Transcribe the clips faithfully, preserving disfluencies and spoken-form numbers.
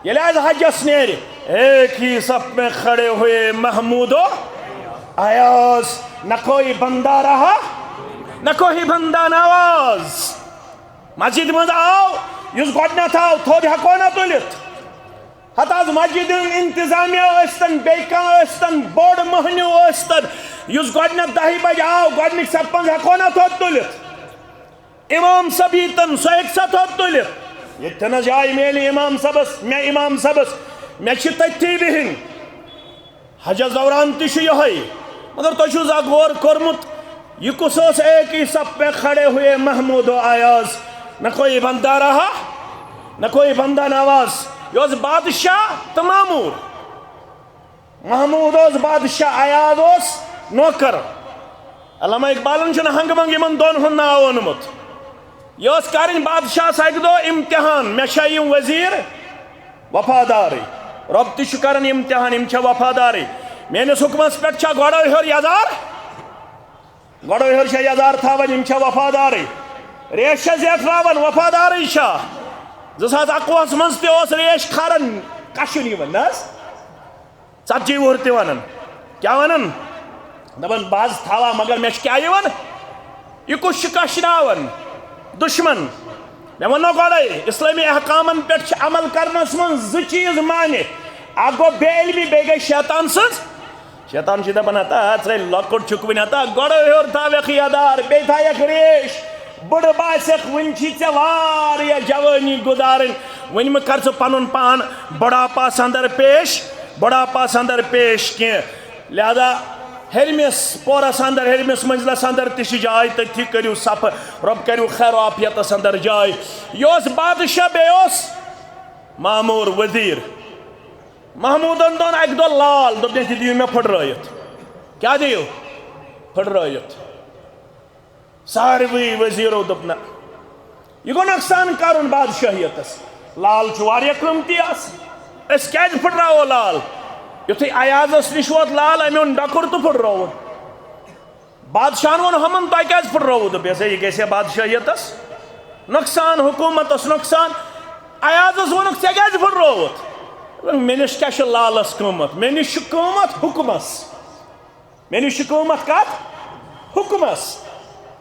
ییٚلہِ آز حجس نیرِ، ایک ہی صف میں کھڑے ہوئے محمود و ایاز، نہ کوئی بندہ رہا، نہ کوئی بندہ نواز۔ مسجد منٛز آو، یُس گۄڈٕنٮ۪تھ آو، تھوٚد ہٮ۪کو نہ تُلِتھ۔ ہتہٕ حظ مسجد ہُنٛد انتظامیہ ٲسۍتن، بیٚیہِ کانٛہہ ٲسۍتن، بوٚڑ مٔہنیوٗ ٲسۍتن، یُس گۄڈٕنٮ۪تھ دَہہِ بجہِ آو، گۄڈٕنِکۍ صفس منٛز ہٮ۪کو نہ تھوٚد تُلِتھ۔ امام صٲب ییٖتن، سُہ ہیٚکہِ سا تھوٚد تُلِتھ؟ ییٚتہِ تھٲنس جاے میلہِ امام صٲبس، مےٚ امام صٲبس، مےٚ چھِ تٔتھی بِہِنۍ۔ حجس دوران تہِ چھُ یِہوٚے۔ مگر تۄہہِ چھُو زانٛہہ غور کوٚرمُت، یہِ کُس اوس؟ ایک ہی صف میں کھڑے ہوئے محمود و ایاز، نہ کوئی بندہ رہا، نہ کوئی بندہ نواز۔ یہِ اوس بادشاہ تہٕ مامور۔ محمود اوس بادشاہ، ایاز اوس نوکر۔ علامہ اقبالن چھُنہٕ ہنگہٕ منگہٕ یِمن دۄن ہُنٛد ناو اوٚنمُت۔ یہِ اوس کرٕنۍ بادشاہس اکہِ دۄہ امتحان، مےٚ چھا یِم وزیر وفادارٕے؟ رۄب تہِ چھُ کران امتحان، یِم چھا وفادارٕے؟ میٲنِس حُکمس پٮ۪ٹھ چھا گۄڈے ہیوٚر یزار؟ گۄڈے ہیوٚر چھا یزار تھاوان، یِم چھا وفادارٕے؟ ریش چھا زیٹھراوان، وفادارٕے چھا؟ زٕ ساس اَکوُہس منٛز تہِ اوس ریش کھاران، کشُن یِوان نہ حظ؟ ژتجی وُہُر تہِ ونان۔ کیٛاہ ونان؟ دپان، بہٕ حظ تھاوان، مگر مےٚ چھُ کیٛاہ یِوان؟ یہِ کُس چھُ کشناوان؟ دشمن۔ مےٚ ووٚنو گۄڈے، اسلٲمی احکامن پٮ۪ٹھ چھِ عمل کرنس منٛز زٕ چیٖز مانع۔ اکھ گوٚو بے علمی، بیٚیہِ گٔے شیطان سٕنٛز۔ شیطان چھُ دپان، ہتا ژے لۄکُٹ چھُکھ وُنہِ، ہتا گۄڈے ہیوٚر تھاوکھ یدار، بیٚیہِ تھاوکھ ریش۔ بُڈٕ باسٮ۪کھ، وُنہِ چھی ژےٚ واریاہ جوٲنی گُزارٕنۍ۔ وُنہِ مہٕ کر ژٕ پنُن پان بُڈاپس اندر پیش، بُڈاپس اندر پیش کینٛہہ۔ لہذا ہیٚرمِس پورس اندر، ہیٚرمِس منزلس اندر تہِ چھِ جاے، تٔتھی کٔرِو صفہٕ۔ رۄب کٔرِو خیر و عافیتس اندر جاے۔ یہِ اوس بادشاہ، بیٚیہِ اوس مامور، وزیر۔ محمودن دوٚن اکہِ دۄہ لال، دوٚپنس، یہِ دِیِو مےٚ پھٕٹرٲیِتھ۔ کیٛاہ دِیِو؟ پھٕٹرٲیِتھ۔ ساروٕے وزیرو دوٚپ، نہ، یہِ گوٚو نۄقصان کرُن بادشاہیتس۔ لال چھُ واریاہ قۭمتی آسان، أسۍ کیازِ پھٕٹراوو لال؟ یُتھُے ایازس نِش ووت لال، أمۍ اوٚن ڈۄکُر تہٕ پھٕٹرٲوُن۔ بادشاہن ووٚن، ہُمن، تۄہہِ کیازِ پھٕٹرٲووٕ؟ دوٚپ، یہِ ہسا، یہِ گژھِ ہا بادشاہیتس نۄقصان، حکوٗمتس نۄقصان۔ ایازس ووٚنُکھ، ژےٚ کیازِ پھٕٹرٲوُتھ؟ دوٚپُن، مےٚ نِش کیٛاہ چھُ لالس قۭمتھ؟ مےٚ نِش چھُ قۭمتھ حُکمس۔ مےٚ نِش چھُ قۭمتھ کتھ؟ حُکمس۔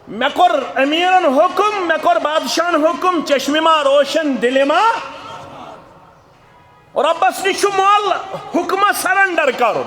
مےٚ کوٚر امیٖرن حُکم، مےٚ کوٚر بادشاہن حُکم، چشمِ ما روشن دِلِ ما۔ رۄبس نِش چھُ مۄل حُکمس سرنڈر کرُن۔